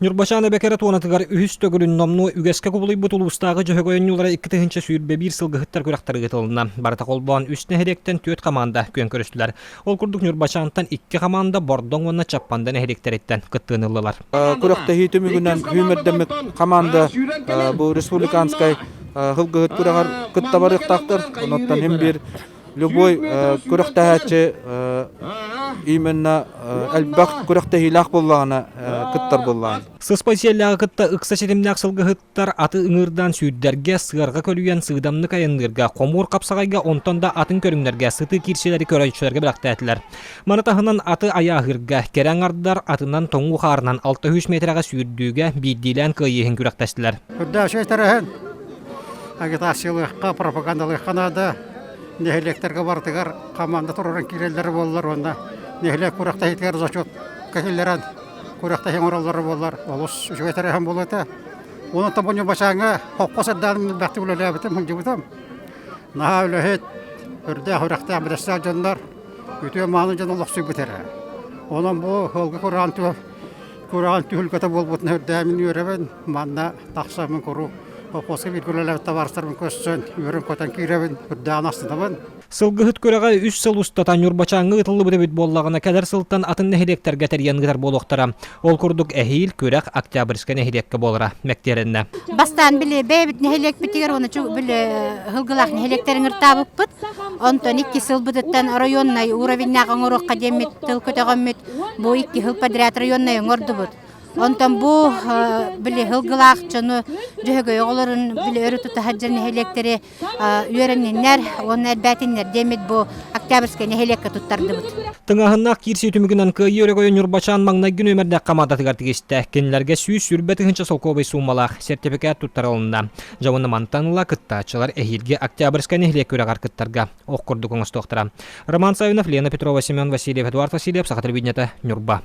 Ньурбачаан Эбэкэрэ туонатыгар үһүс төгүлүн номнуо үгэскэ кубулуйбут улуустааҕы Дьөһөгөй оонньуулара 2021 сылгыһыттар күрэхтэрэ ыытылынна. Барыта холбоон үс нэһилиэктэн түөрт хамаанда күөн көрүстүлэр. Ол курдук Ньурбачаантан икки хамаанда Бордоҥ уонна Чаппанда нэһилиэктэриттэн кыттыыны ыллылар. Күрэхтэһии түмүгүнэн сүүмэрдэммит хамаанда бу республиканскай сылгыһыт күрэҕэр кытта барыахтаахтар. Онон иһин биир любой күрэхтэһээччи именно элбэх күрэхтэһиилээх буоллаҕына кыттар буоллаҕына. Сыспай сиэллээҕи кытта ыкса ситимнээх сылгыһыттар аты ыҥыырдаан сүүрдэргэ, сыарҕа көлүйэн сыыдамнык айанныырга, хомуур хапсаҕайга онтон да атын көрүҥнэргэ сытыы киирсиилэри көрөөччүлэргэ бэлэхтээтилэр. Маны таһынан аты айааһыырга, кэрэ аҥардар атынан тоҥуу хаарынан 600 миэтэрэҕэ сүүрдүүгэ биирдиилээн кыайыы иһин күрэхтэстилэр. Үрдээх тэрээһин агитациялыахха, пропагандалыахха наада. Нэһилиэктэргэ барытыгар хамаанда туруоран киирэллэрэ буоллар уонна нэһилиэк күрэхтэһиитигэр зачетка киллэрэн күрэхтэһии оҥороллоро буоллар олус үчүгэй тэрээһин буолуо этэ. Онон Тобоньобачааҥҥа холкуос эрдэҕинэ элбэхтик үлэлээбитим, сылдьыбытым. Наһаа үлэһит, үрдээх үрэхтээх бэрэссээл дьоннор үтүө мааны дьон олохсуйбут эрэ. Онон бу ыалга кураан кураан түһүлгэтэ буолбутун үрдээмин үөрэбин. Манна тахсаммын куруук холкуоска бииргэ үлэлээбит табаарыстарбын көрсөн, үөрэн-көтөн киирэбин, үрдээн астынабын. Сылгыһыт күрэҕэ үс сыл устата Ньурбачааҥҥа ыытыллыбыт эбит буоллаҕына, кэлэр сылтан атын нэһилиэктэргэ тэрийэн ыытар буолуохтара. Ол курдук эһиил күрэх Октябрьскай нэһилиэккэ буолара мэктиэлэннэ. Бастаан били бэйэбит нэһилиэкпитигэр уонна били сылгылаах нэһилиэктэрин ыртаабыппыт. Онтон икки сылбытыттан районнай уровеннаах оҥоруохха диэммит тыл көтөҕөммүт бу икки сыл подряд районнай оҥордубут. Онтон бу били сылгылаах дьону Дьөһөгөй оҕолорун били өрө тута сылдьар нэһилиэктэри үөрэнниннэр уонна элбээтиннэр диэммит бу Октябрьскай нэһилиэккэ туттардыбыт. Тыҥааһыннаах киирсии түмүгүнэн Кыайыы өрөгөйө Ньурбачаан маҥнайгы нүөмэрдээх хамаандатыгар тигистэ. Кинилэргэ 120 тыһыынча солкуобай суумалаах сертификат туттарылынна. Дьэ мантан ыла кыттааччылар эһиилги Октябрьскай нэһилиэк күрэҕэр кыттарга ох курдук оҥостуохтара. Роман Савинов, Лена Петрова, Семен Васильев, Эдуард Васильев, Саха телевидениета, Ньурба.